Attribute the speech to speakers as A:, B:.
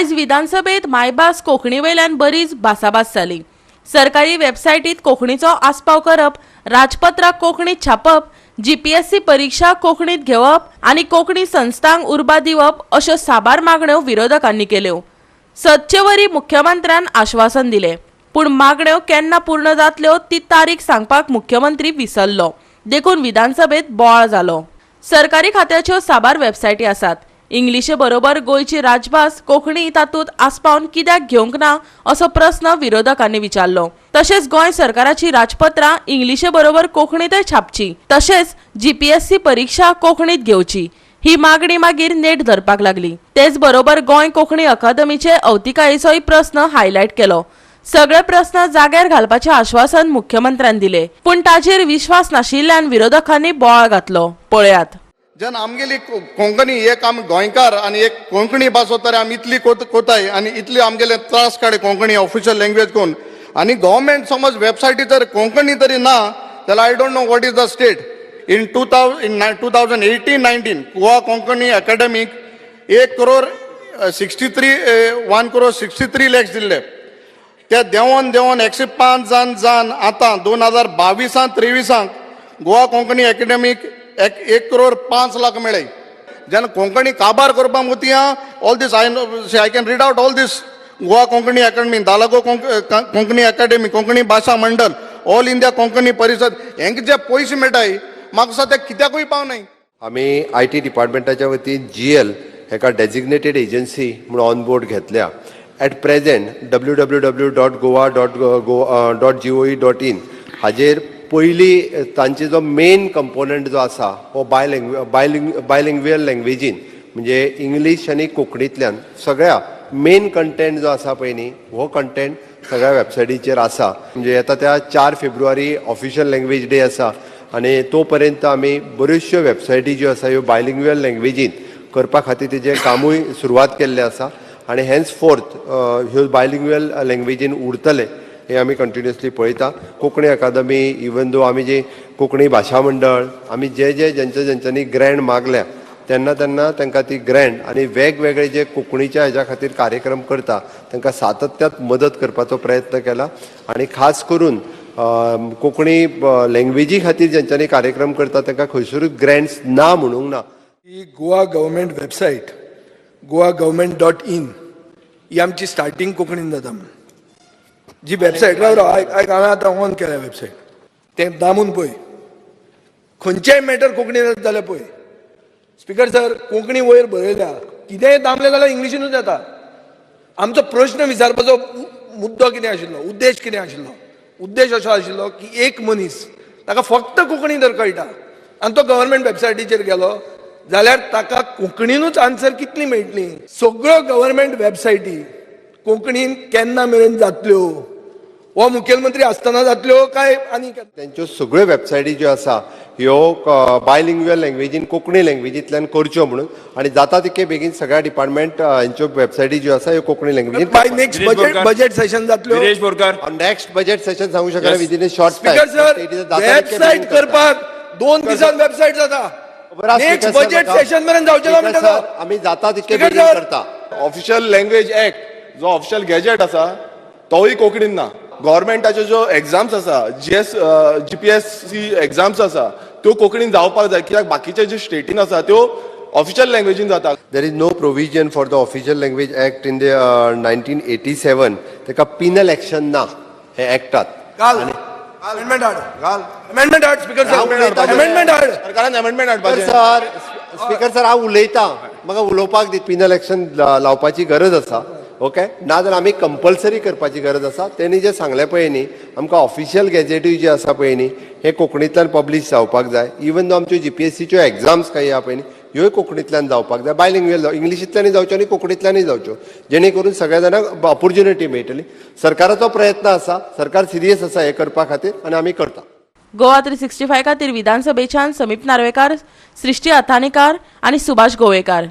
A: आयज विधानसभेत मायभास कोंकणी वयल्यान बरीच भासाभास जाली. सरकारी वेबसायटीत कोंकणीचो आस्पाव करप, राजपत्रां कोंकणीत छापप, जीपीएससी परिक्षा कोंकणीत घेवप आनी कोंकणी संस्थांक उर्बा दिवप अश्यो साबार मागण्यो विरोधकांनी केल्यो. सदचेवरी मुख्यमंत्र्यान आश्वासन दिलें, पूण मागण्यो केन्ना पूर्ण जातल्यो ती तारीख सांगपाक मुख्यमंत्री विसरलो. देखून विधानसभेत बोवाळ जालो. सरकारी खात्याच्यो साबार वेबसायटी आसात. इंग्लिशे बरोबर गोंयची राजभास कोंकणी तातूंत आस्पावन कित्याक घेवंक ना, असो प्रस्न विरोधकांनी विचारलो. तशेंच गोंय सरकाराची राजपत्रां इंग्लिशे बरोबर कोंकणीतय छापची, तशेंच जीपीएससी परिक्षा कोंकणीत घेवची ही मागणी मागीर नेट धरपाक लागली. तेच बरोबर गोंय कोंकणी अकादमीचे अवतिकायेचोय प्रस्न हायलायट केलो. सगळे प्रस्न जाग्यार घालपाचें आश्वासन मुख्यमंत्र्यान दिले, पूण ताचेर विश्वास नाशिल्ल्यान विरोधकांनी बोवाळ घातलो. पळयात.
B: जेन्ना आमगेली कोंकणी एक आमी गोंयकार आनी एक कोंकणी भास तर आमी इतली कोताय आनी इतली आमगेले त्रास काडे कोंकणी ऑफिशियल लँग्वेज कोन्न आनी गव्हर्मेंट समज वेबसायटी जर कोंकणी तरी ना जाल्यार I don't know what is the state. In 2018-19 Goa Konkani academic 1 crore 63, 1 crore 63 lakhs दिल्ले. ते देंवोन देंवोन 105 जावन जावन आतां 2022 23 गोवा कोंकणी अकॅडमीक 1 करोड 5 लाख मेळ्ळे. जेन्ना कोंकणी काबार करपाक मुतया. All this I I can read out all this: Goa Konkani academy, Dalgona Konkani academy, Konkani भाशा मंडळ, ऑल इंडिया कोंकणी परिषद, हेंका जे पयशे मेळटाय, म्हाका दिसता ते कित्याकूय पावनाय.
C: आमी IT डिपार्टमेंटाच्या वतीन जीएल हेका डेजिग्नेटेड एजन्सी म्हणून ऑन बोर्ड घेतल्या. At present www.goa.goa.gov.in हाजेर पयली तांचे जो मेन कंपोनंट जो आसा हो बायलिंग्युअल लँग्वेजीन, म्हणजे इंग्लीश आनी कोंकणींतल्यान सगळ्या मेन कंटेंट जो आसा पळय न्ही, हो कंटेंट सगळ्या वेबसायटीचेर आसा. म्हणजे येता त्या 4 फेब्रुवारी ऑफिशियल लँग्वेज डे आसा आनी तो पर्यंत आमी बऱ्योचश्यो वेबसायटी ज्यो आसा ह्यो बायलिंग्युअल लँग्वेजीन करपा खातीर तेजें कामूय सुरवात केल्लें आसा आनी हेन्स फोर्थ ह्यो बायलिंग्युअल लँग्वेजीन उरतले हे आमी कंटिन्युअसली पळयता. कोंकणी अकादमी, इवन दो आमी जी कोंकणी भाशा मंडळ, आमी जे जे जेंच्या जेंच्यांनी ग्रँट मागल्या, तेन्ना तेन्ना तांकां ती ग्रँट आनी वेगवेगळे जे कोंकणीच्या हेज्या खातीर कार्यक्रम करता तांकां सातत्यात मदत करपाचो प्रयत्न केला. आनी खास करून कोंकणी लँग्वेजी खातीर जेंच्यांनी कार्यक्रम करता तांकां खंयसरूच ग्रँट्स ना म्हणूंक ना.
D: ही गोवा गव्हर्मेंट वेबसायट, goagovernment.in, ही आमची स्टार्टींग कोंकणीन जाता म्हणून जी वेबसायट. राव राव, आयक आयक. हांवें आतां ऑन केल्या वेबसायट. तें दामून पळय, खंयचेय मॅटर कोंकणीन जाता जाल्यार पळय. स्पिकर सर, कोंकणी वयर बरयल्या, कितेंय दामलें जाल्यार इंग्लिशीनूच येता. आमचो प्रश्न विचारपाचो मुद्दो कितें आशिल्लो, उद्देश कितें आशिल्लो? उद्देश असो आशिल्लो की एक मनीस, ताका फक्त कोंकणी जर कळटा आनी तो गव्हर्मेंट वेबसायटीचेर गेलो जाल्यार ताका कोंकणीनूच आन्सर कितली मेळटली? सगळ्यो गव्हर्मेंट वेबसायटी कोंकणीन केन्ना मेरेन जातल्यो? हो मुखेलमंत्री आसतना जातल्यो काय आनी केन्ना?
C: त्यांच्यो सगळ्यो वेबसायटी ज्यो आसा ह्यो बायलिंग्युअल लँग्वेजीन, कोंकणी लँग्वेजींतल्यान करच्यो म्हणून आनी जाता तितके बेगीन सगळ्या डिपार्टमेंट हेंच्यो वेबसायटी ज्यो आसा ह्यो कोंकणी लँग्वेजीन.
D: By next
E: Girish
D: budget
E: Borkar.
D: Budget session जातल्यो?
E: Viresh Borkar.
C: Next budget session सांगू शकना, within a short.
D: Speaker sir, website करपाक 2 दिसान वेबसायट जाता. नेक्स्ट बजेट सेशन मेरेन जावचें ना म्हणटा तो.
C: आमी जाता तितके
D: Speaker
C: बेगीन
D: sir.
C: करता.
F: ऑफिशियल लँग्वेज एक्ट जो ऑफिशियल गॅजेट आसा तोय कोंकणीन ना. गव्हर्मेंटाच्यो ज्यो एग्जाम्स आसा, जीपीएससी एग्जाम्स आसा, त्यो कोंकणीन जावपाक जाय, कित्याक बाकीचे जे स्टेटीन आसा त्यो ऑफिशियल लँग्वेजीन जाता.
C: There is no provision for the Official Language Act in the 1987. ताका पिनल एक्शन ना हे ऍक्टात.
D: घाल, अमेंडमेंट हाड.
B: घाल.
D: अमेंडमेंट हाड, स्पीकर सर, अमेंडमेंट हाड.
F: सरकारान अमेंडमेंट हाडपाचें.
C: सर, स्पीकर सर, हांव उलयतां, म्हाका उलोवपाक दी. पिनल एक्शन लावपाची गरज आसा, ओके? नाजाल्यार आमी कंपल्सरी करपाची गरज आसा. तेणी जें सांगलें पळय न्ही, आमकां ऑफिशियल गॅजेटूय जे आसा पळय न्ही, हे कोंकणींतल्यान पब्लीश जावपाक जाय. इवन दो आमच्यो जीपीएससीच्यो एग्जाम्स काही आहा पळय न्ही, ह्योय कोंकणींतल्यान जावपाक जाय. बायलिंग्युअल जावं, इंग्लिशींतल्यानूय जावच्यो आनी कोंकणींतल्यानूय जावच्यो, जेणे करून सगळ्या जाणांक ऑपोर्च्युनिटी मेळटली. सरकाराचो प्रयत्न आसा, सरकार सिरियस आसा हें करपा खातीर आनी आमी करता.
A: गोवा 365 खातीर विधानसभेच्यान समीप नार्वेकार, सृष्टी अथानीकार आनी सुभाष गोवेकार.